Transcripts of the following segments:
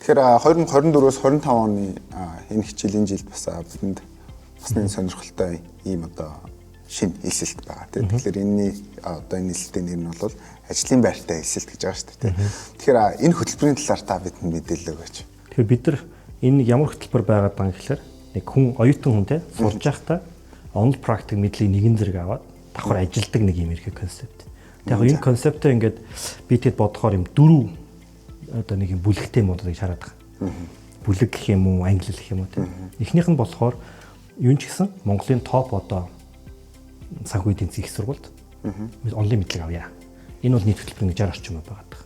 Тэгэхээр 2024-өөс 25 оны энэ хичээлийн жилд бас бидэнд бас нэг сонирхолтой ийм одоо шинэ элсэлт байгаа тийм. Тэгэхээр энэний одоо энэ элсэлтийн нэр нь бол ажлын байртай элсэлт гэж байгаа шүү дээ тийм. Тэгэхээр энэ хөтөлбөрийн талаар та бидэнд мэдээлэл өгөөч. Тэгэхээр бид нар энэ ямар хөтөлбөр байгаад байгаа юм гэхээр нэг хүн, оюутан хүн те, сурж байхдаа онол практик мэдлийг нэгэн зэрэг аваад давхар ажилдаг нэг юм ерхий концепт. Яг энэ концептээ ингээд би тэд бодохоор юм дөрөв одоо нэг юм бүлэгтэй юм болоо гэж хараад байгаа. Бүлэг гэх юм уу, англи гэх юм уу те. Эхнийх нь болохоор юун ч гэсэн Монголын топ одоо санхүү эдийн засгийн их сургуульд онлын мэдлэг авъя. Энэ бол нийт хөтөлбөрийн 60 орчим байгаа даа.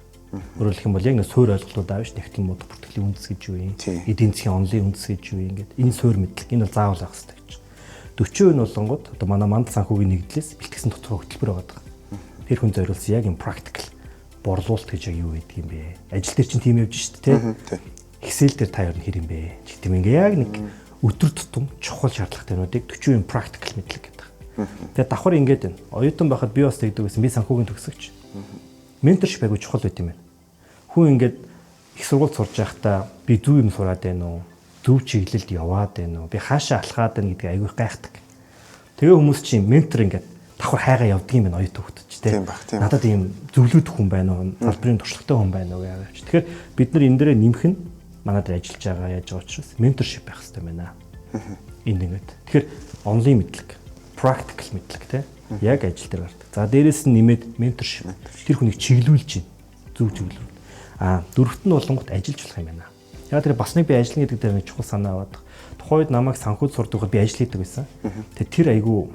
Өөрөөр хэлэх юм бол яг нэг суур ойлголтууд аавш, нэгтлэн муудах бүртгэлийн үндэс гэж юу юм, эдийн засгийн онлын үндэс гэж юу юм ингээд энэ суур мэдлэг энэ бол заавал авах хэрэгтэй гэж. 40% нь болонгууд одоо манай мандал санхүүгийн нэгдлээс бэлтгэсэн тодорхой хөтөлбөр байгаа даа. Тэр хүн зориулсан яг юм practical борлуулалт гэж яг юу гэдэг юм бэ? Ажил дээр чинь тийм явж шít те. Excel дээр та ер нь хэр юм бэ? Ч гэдэм ингээ яг нэг өдөр тутам чухал шаардлагатай юмнуудыг 40% practical мэдлэг гэдэг. Тэгээ давхар ингээд байна. Оюутан байхад би бас тэгдэг байсан. Би санхүүгийн төгсөгч. Mentorship айгу чухал байт юм байна. Хүн ингээд их сургуульд сурж байхдаа би зөв юм сураад байна уу? Зөв чиглэлд яваад байна уу? Би хаашаа алхаад байна гэдгийг айгүй гайхдаг. Тэгээ хүмүүс чинь ментор ингээд давхар хайгаа явдаг юм байна оюутан хүмүүс ч тийм. Надад ийм зөвлөдөх хүн байна уу? Салбарын туршлагатай хүн байна уу гэж. Тэгэхээр бид нар энэ дээрээ нэмэх нь манай дээр ажиллаж байгаа яаж байгаа учраас mentorship байх хэрэгтэй байна. Энд ингээд. Тэгэхээр онлын мэдлэг, practical мэдлэг те, яг ажил дээр гардаг. За, дээрэс нь нэмээд mentorship. Тэр хүнийг чиглүүлж байна. Зөв чиглүүл. А дөрөвт нь болонгот ажиллаж болох юм байна. Яг тэр бас нэг би ажиллана гэдэг дээр нэг чухал санаа аваад. Тухайн үед намайг санхүүд сурдаг би ажил хийдэг байсан. Тэгээ тэр айгүй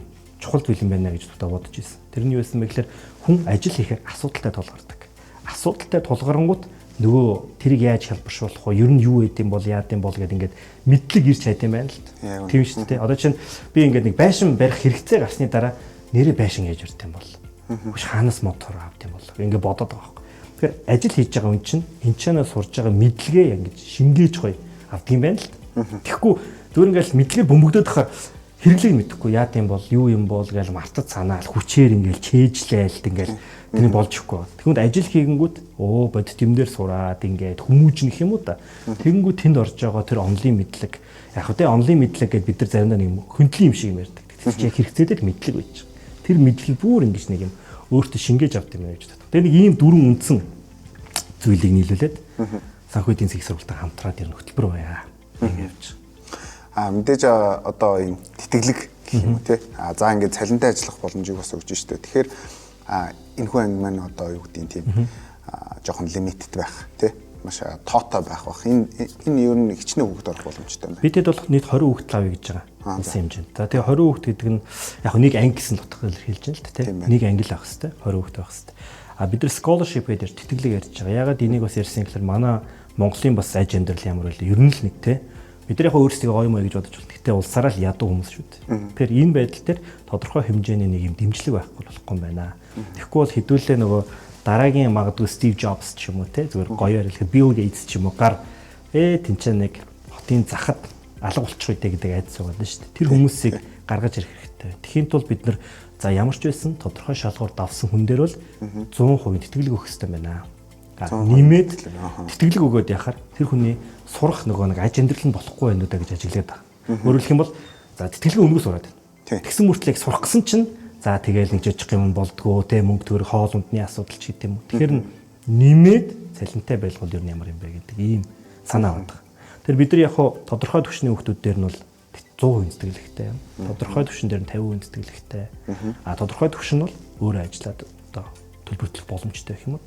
чухал зүйл юм байна гэж дутаа бодож ирсэн. Тэр нь юу байсан бэ гэхээр хүн ажил хийхээр асуудалтай тулгардаг. Асуудалтай тулгарангууд нөгөө тэрийг яаж хялбаршуулах вэ? Ер нь юу гэдэм бол, яад юм бол гэдэг ингээд мэдлэг ирж хайд юм байна л та. Тийм шүү дээ. Одоо чинь би ингээд нэг байшин барих хэрэгцээ гарсны дараа нэрээ байшин яаж барь юм бол? Хүш хаанаас мотор авд юм бол? Ингээд бодоод байгаа байхгүй. Тэгэхээр ажил хийж байгаа хүн чинь энэ ч нэ сурж байгаа мэдлэгээ ингэж шингээж гоё авд юм байна л та. Тэгэхгүй зүгээр ингээд мэдлэгээр бөмбөгдөд тахаар хэрэглийг мэдэхгүй яад юм бол, юу юм бол гэж мартад санаал хүчээр ингээл чэйжлээл ингээл тэр болж өгөхгүй. Тэгвэл ажил хийгэнгүүт оо бодит юм дээр сураад ингээд хүмүүжнэх юм уу да. Тэгэнгүүт тэнд орж байгаа тэр онлын мэдлэг яг хөө тэ онлын мэдлэг гэдээ бид нар заримдаа нэг хөндлөн юм шиг юм ярьдаг. Тэр чинь яг хэрэгцээтэй мэдлэг байж байгаа. Тэр мэдлэгийг бүр ингэж нэг юм өөртөө шингээж авд юм гэж боддог. Тэгээ нэг ийм дөрвөн үндсэн зүйлийг нийлүүлээд санхүү эдийн засгийн сургуультай хамтраад ер нь хөтөлбөр байя. Ингэ явж. А мэдээж одоо ийм тэтгэлэг гэх юм уу те. А за ингээд цалинтай ажиллах боломжийг бас өгч штэ. Тэгэхээр энэ хүн анги маань одоо юу гэдгийг тийм жоохон limited байх те. Маш тоотой байх бах. Энэ ер нь хичнээн хүүхэд орох боломжтой юм байна. Бидэд бол нийт 20 хүүхэд лавъя гэж байгаа. Үндсэн хэмжээнд. За тэгээ 20 хүүхэд гэдэг нь яг нэг анги гэсэн утгаар илэрхийлж байна л да те. Нэг анги л авах хэвээр 20 хүүхэд байх хэвээр. А бид нар scholarship гэдэг тэтгэлэг ярьж байгаа. Ягаад энийг бас ярьсан гэхээр манай Монголын бас аж амьдрал ямар вэ? Ер нь л нэг те. Бид нар яг өөрсдөө гоё мой гэж бодож байна. Гэтэ улсаараа л ядуу хүмүүс шүү дээ. Тэгэхээр энэ байдал дээр тодорхой хэмжээний нэг юм дэмжлэг байхгүй болохгүй юм байна. Тэгэхгүй бол хэдүүлээ нөгөө дараагийн магадгүй Стив Джобс ч юм уу те, зүгээр гоёор хэлэхэд Билл Гейтс ч юм уу гар тэнцээ нэг хотын захад алга болчих үедээ гэдэг айдас байгаа юм шүү дээ. Тэр хүмүүсийг гаргаж ирэх хэрэгтэй. Тэхийн тулд бид нар за ямар ч байсан тодорхой шалгуур давсан хүн дээр бол 100% тэтгэлэг өгөх хэрэгтэй байна. Нэмээд тэтгэлэг өгөөд яхаар тэр хүний сурах нөгөө нэг аж амьдрал нь болохгүй байна уу да гэж ажиглаад байгаа. Өөрөөр хэлэх юм бол за тэтгэлэг өнгө сураад байна. Тэгсэн мөртлөө яг сурах гэсэн чинь за тэгэл нэг жижиг юм болдгоо те, мөнгө төгрөг, хоол ундны асуудал ч гэдэм юм. Тэгэхээр нэмээд цалинтай байлгуул ер нь ямар юм бэ гэдэг ийм санаа аваад байгаа. Тэр бид нар яг хуу тодорхой түвшний хүүхдүүд дээр нь бол 100% тэтгэлэгтэй юм. Тодорхой түвшин дээр нь 50% тэтгэлэгтэй. А тодорхой түвшин нь бол өөрөө ажиллаад одоо төлбөртлөх боломжтой гэх юм уу.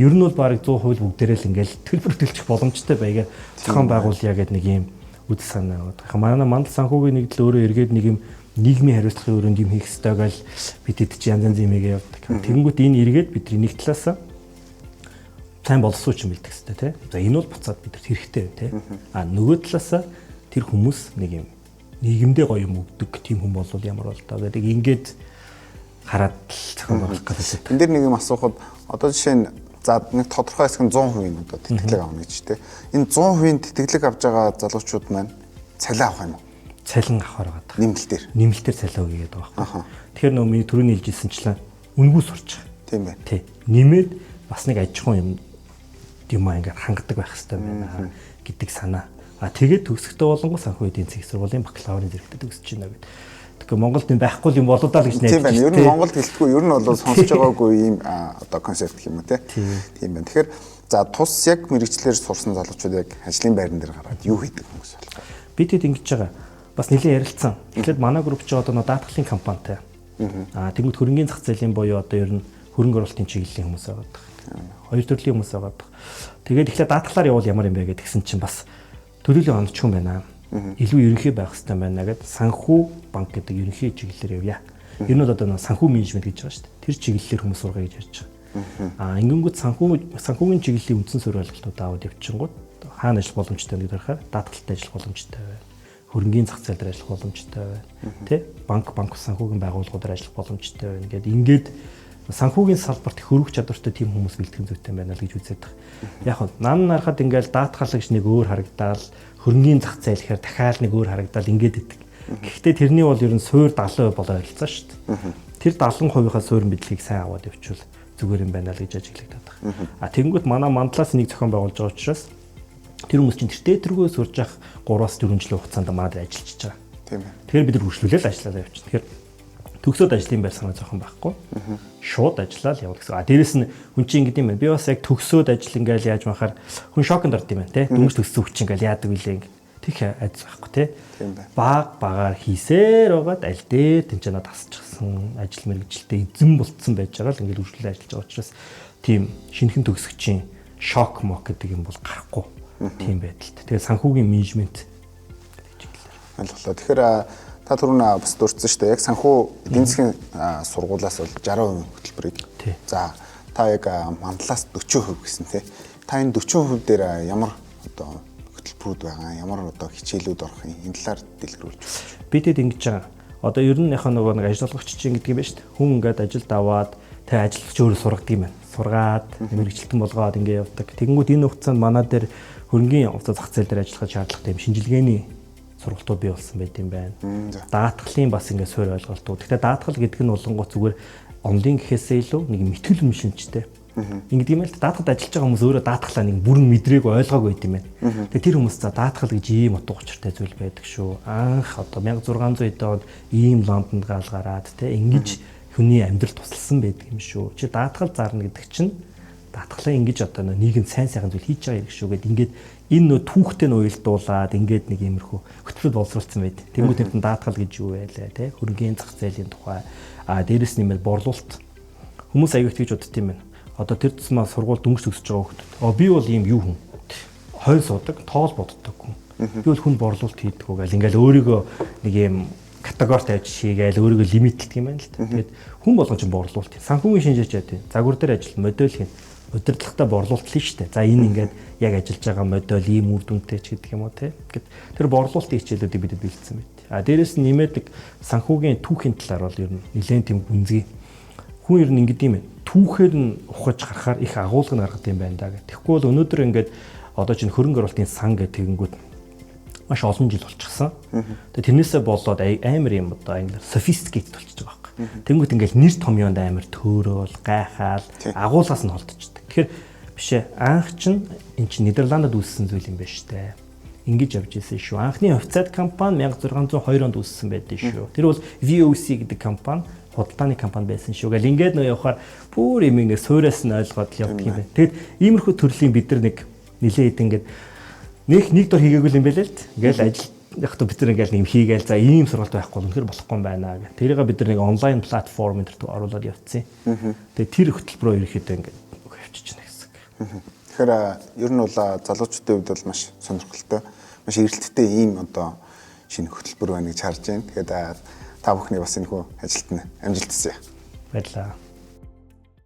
Ер нь бол бараг 100% бүгдээрээ л ингээл төлбөр төлчих боломжтой байгаар зохион байгуулъя гэдэг нэг юм үдс санаа аваад. Манай мандал санхүүгийн нэгдэл өөрөө эргээд нэг юм нийгмийн хариуцлагын өрөөнд юм хийх ёстой гал бид хэд чи янз янз юм хийгээ явдаг. Тэгэнгүүт энэ эргээд бидний нэг талаасаа сайн боловсруучсан бэлдэх хэрэгтэй тий. За энэ бол буцаад бидэрт хэрэгтэй тий. А нөгөө талаасаа тэр хүмүүс нэг юм нийгэмдээ гоё юм өгдөг тийм хүн болвол ямар бол доо гэдэг ингээд хараад зохион байгуулах гэдэг. Энд дээр нэг юм асуухад одоо жишээ нь за нэг тодорхой хэсэг нь 100% одоо тэтгэлэг авна гэж тий. Энэ 100% тэтгэлэг авж байгаа залуучууд маань цалин авах юм уу? Цалин авахар байгаа. Нэмэлтээр. Нэмэлтээр цалин өгье гэдэг байгаа байхгүй. Тэгэхээр нөгөө миний түрүүний хэлжсэнчлэн үнгүй сурч байгаа. Тийм байна. Тий. Нэмээд бас нэг аж ахуйн юм юм аа ингээд хангадаг байх хэрэгтэй байна гэдэг санаа. А тэгээд төгсөхдөө болонгоо санхүү эдийн засгийн сургуулийн бакалаврын зэрэгтээ төгсөж байна гэдэг. Тэгэхээр Монголд юм байхгүй юм болоо даа л гэж найдаж. Тийм байна. Ер нь Монголд гэлтгүй ер нь бол сонсож байгаагүй ийм одоо концепт гэх юм уу те. Тийм байна. Тэгэхээр за тус яг мэрэгчлэр сурсан залуучууд яг ажлын байран дээр гараад юу хийдэг хүмүүс болох вэ? Бид хэд ингэж байгаа. Бас нэлээд ярилцсан. Тэгэхээр манай групп ч одоо даатгалын компанитай. Аа тэнгууд хөрөнгөний зах зээлийн буюу одоо ер нь хөрөнгө оруулалтын чиглэлийн хүмүүс байгаа. Хоёр төрлийн хүмүүс байгаа. Тэгээд тэгэхээр даатгалаар явбал ямар юм бэ гэдгсэн чинь бас төлөөллийн оновчхон байна. Илүү ерөнхий байх хэрэгтэй байна гэд санхүү банк гэдэг ерөнхий чиглэлээр явъя. Ер нь бол одоо санхүү менежмент гэж байгаа шүү дээ. Тэр чиглэлээр хүмүүс сургая гэж ярьж байгаа. Аа ингэнгүүт санхүүгийн чиглэлийн үндсэн суурь ойлголтууд аваад явчихгууд хаана ажиллах боломжтой гэдэг харахаар даатгалтай ажиллах боломжтой байна. Хөрөнгийн зах зээл дээр ажиллах боломжтой байна. Тэ? Банк санхүүгийн байгууллагуудаар ажиллах боломжтой байна гэд ингээд санхүүгийн салбарт хөрвөх чадвартай тийм хүмүүс бэлтгэн зүйтэй байна л гэж үзээд байгаа. Яг нь нан нарахад ингээл даатгал гэж нэг өөр харагдаал, хөрөнгийн зах зээл гэхээр дахиад нэг өөр харагдаал ингээд идэг. Гэхдээ тэрний бол ер нь суур 70% болоо ойролцоо шүү дээ. Тэр 70%-ийнхаа суурь мэдлэгийг сайн аваад явуучвал зүгээр юм байна л гэж ажиглагдаад байгаа. А тэгэнгүүт манай мандлаас нэг зохион байгуулж байгаа учраас тэр хүмүүс чинь тэртээ тэргөө сурж явах 3-4 жилийн хугацаанд манай дээр ажиллаж байгаа. Тийм ээ. Тэгэхээр бид нар хөршлүүлэл ажиллалаа явчихна. Тэгэхээр төгсөөд ажлын байр санаа зохион байхгүй. Шууд ажиллаа л явна гэсэн. А дээрэс нь хүн чинь ингэдэм юм байна. Би бас яг төгсөөд ажил ингээл яаж махаар хүн шоконд орд юм байна те. Дөнгөж төгссөн хүн чинь ингээл яадаг вүлээ ингэ. Тех айц байхгүй те. Баг багаар хийсээр байгаад аль дээр тэнцэнэ тасчихсан ажил мэргэжилтэд эзэн болцсон байж байгаа л ингээл үргэлжлүүлээ ажиллаж байгаа учраас тийм шинэхэн төгсөгчийн шок мок гэдэг юм бол гарахгүй тийм байдалтай. Тэгээд санхүүгийн менежмент гэдэг чиглэлээр. Ойлголоо. Тэгэхээр та түрүүн бас дурдсан шүү дээ. Яг санхүү эдийн засгийн сургуулиас бол 60% хөтөлбөрийг. За та яг мандлаас 40% гэсэн тий. Та энэ 40% дээр ямар одоо хөтөлбөрүүд байгаа, ямар одоо хичээлүүд орох юм, энэ талаар дэлгэрүүлж өгөөч. Бид хэд ингэж байгаа. Одоо ер нь яхаа нөгөө нэг ажил олгогч чинь гэдэг юм байна шүү дээ. Хүн ингээд ажилд аваад тэг ажиллагч өөрөө сургадаг юм байна. Сургаад мэрэгчлэлтэн болгоод ингэ явдаг. Тэгэнгүүт энэ хугацаанд манай дээр хөрөнгийн хувьцаа зах зээл дээр ажиллах шаардлагатай юм шинжилгээний сургалтууд бий болсон байт юм байна. Даатгалын бас ингээд суурь ойлголтууд. Гэхдээ даатгал гэдэг нь болонгоо зүгээр онлын гэхээсээ илүү нэг мэтгэл үнэмшилжтэй. Ингээд юм л даатгалд ажиллаж байгаа хүмүүс өөрөө даатгалаа нэг бүрэн мэдрээгүй ойлгоогүй байт юм байна. Тэгээ тэр хүмүүс за даатгал гэж ийм утга учиртай зүйл байдаг шүү. Анх одоо 1600 эд онд ийм Лондонд гал гараад те ингэж хүний амьдрал тусалсан байдаг юм шүү. Чи даатгал зарна гэдэг чинь даатгалаа ингэж одоо нийгэм сайн сайхан зүйл хийж байгаа хэрэг шүү гэд ингээд энэ нөө түүхтэй нь уялдуулаад ингээд нэг иймэрхүү хөтөлбөр боловсруулсан байд. Тэнгүү тэртэн даатгал гэж юу байлаа те хөрөнгөний зах зээлийн тухай а дээрэс нэмээд борлуулалт хүмүүс аягүй тэгж бодд юм байна. Одоо тэр тусмаа сургууль дөнгөж төгсөж байгаа хүмүүс. Би бол ийм юу хүн. Хойно суудаг, тоол боддог хүн. Би бол хүн борлуулалт хийдэг үү гэл ингээл өөрийгөө нэг ийм категори тавьж хийгээл өөрийгөө лимитлдэг юм байна л та. Тэгээд хүн болгон чинь борлуулалт. Санхүүгийн шинжээч яа тийм. Загвар дээр ажил, модель хийн. Удирдлагатай борлуулалт л шүү дээ. За энэ ингээд яг ажиллаж байгаа модель ийм үр дүнтэй ч гэдэг юм уу те. Гэт тэр борлуулалтын хичээлүүдийг бидэд бэлдсэн байт. А дээрэс нь нэмээд нэг санхүүгийн түүхийн талаар бол ер нь нэлээд тийм гүнзгий. Хүн ер нь ингэдэм юм байна. Түүхээр нь ухаж гарахаар их агуулга нь гаргадаг юм байна да гэх. Тэгэхгүй бол өнөөдөр ингээд одоо чинь хөрөнгө оруулалтын сан гэх тэгэнгүүт маш олон жил болчихсон. Тэгээ тэрнээсээ болоод амар юм одоо англиар sophisticated болчихж байгаа байхгүй. Тэнгүүт ингээл нэр томьёонд амар төөрөөл, гайхаал, агуулгаас нь холдчихдаг. Тэгэхээр биш ээ анх чинь эн чинь Нидерландд үүссэн зүйл юм байна штэ. Ингэж явж ирсэн шүү. Анхны хувьцаат компани 1602 онд үүссэн байдаг шүү. Тэр бол VOC гэдэг компани худалдааны компани байсан шүү. Гэл ингээд нөө явахаар бүр юм ингээд суураас нь ойлгоод л явдаг юм байна. Тэгэд иймэрхүү төрлийн бид нар нэг нилээд ингээд нэг дор хийгээгүй юм байлээ л д. Ингээл ажил яг та бид нар ингээл нэг юм хийгээл за ийм сургалт байхгүй үнэхэр болохгүй юм байна гэх. Тэрийг бид нар нэг онлайн платформ энэ төр оруулаад явцсан. Тэгээ тэр хөтөлбөрөөр ерөөхдөө ингээд явчихж байна гэсэн. Тэгэхээр ер нь бол залуучуудын хувьд бол маш сонирхолтой, маш эрэлттэй ийм одоо шинэ хөтөлбөр байна гэж харж байна. Тэгэхээр та бүхний бас энэ хүү ажилд нь амжилт хүсье. Баярлалаа.